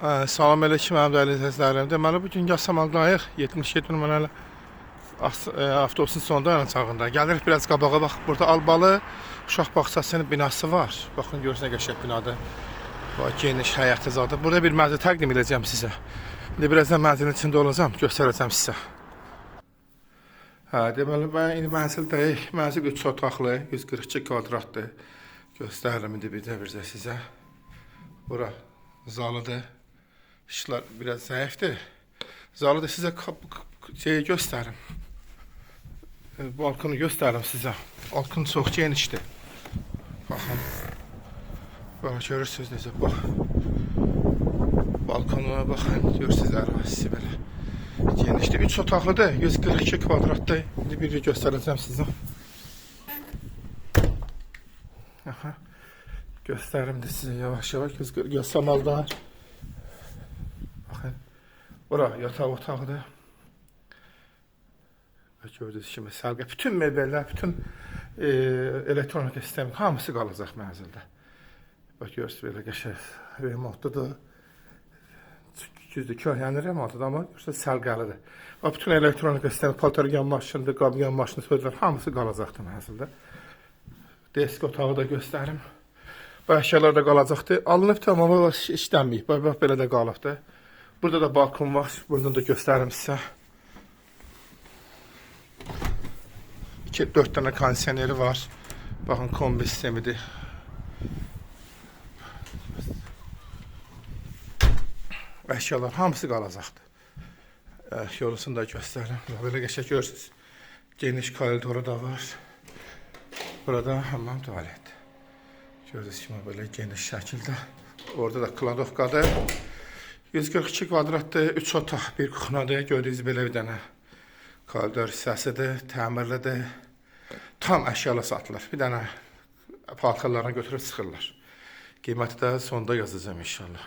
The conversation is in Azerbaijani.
Salam aleyküm mənim dəyərli izləyicilərim. Deməli bu gün Yasamaldayıq 77 nömrəli avtobusun son dayanacağında. Gəlirik biraz qabağa, bax burada Albalı uşaq bağçasının binası var. Baxın görürsünüz nə qəşəng binadır. Bax geniş həyəti zadı. Burada bir mənzil təqdim edəcəm sizə. İndi birazdan mənzilin içində olacağam, göstərəcəm sizə. Hə, deməli mən indi mənzildəyik. Mənzil 3 otaqlı, 142 kvadratdır. Göstərirəm indi bircə-bircə sizə. Bura zalıdır. İşlər biraz zəifdir. Zalı da sizə şeyi göstərim. Balkonu göstərim sizə. Balkon çox genişdir. Baxın. Bax görürsünüz necə bax. Balkonuna baxın, görürsünüz ərazisi belə. Genişdir. 3 otaqlıdır, 142 kvadratdır. İndi bir göstərəcəm sizə. Aha. Göstərim də sizə yavaş-yavaş Yasamalda. Baxın. Bura yataq otağıdır. Bax, gördüyünüz kimi sərgə, bütün mebellər, bütün elektronik sistem hamısı qalacaq mənzildə. Bax görürsünüz belə qəşəng remontludur. Düzdür, köhnə remontludur, amma görürsünüz sərgəlidir. Bax bütün elektronik sistem, paltar yan maşındır, qab yan maşını, sözlər hamısı qalacaqdır mənzildə. Desk otağı da göstərim. Bu əşyalar da qalacaqdır. Alınıb tamam, amma işlənməyib. Bax, bax belə də qalıbdır. Burada da balkon var. Buradan da göstərim sizə. 2-4 dənə kondisioneri var. Baxın kombi sistemidir. Əşyalar hamısı qalacaqdır. Yorusunu da göstərirəm. Belə qəşəng görürsünüz. Geniş koridoru da var. Burada hammam tualet. Gördüyünüz kimi belə geniş şəkildə. Orada da kladovkadır. 142 kvadratdır, 3 otaq, bir kuxnadır. Gördüyünüz belə bir dənə koridor hissəsidir, təmirlidir. Tam əşyalı satılır. Bir dənə paltarlarını götürüb çıxırlar. Qiyməti də sonda yazacağım inşallah.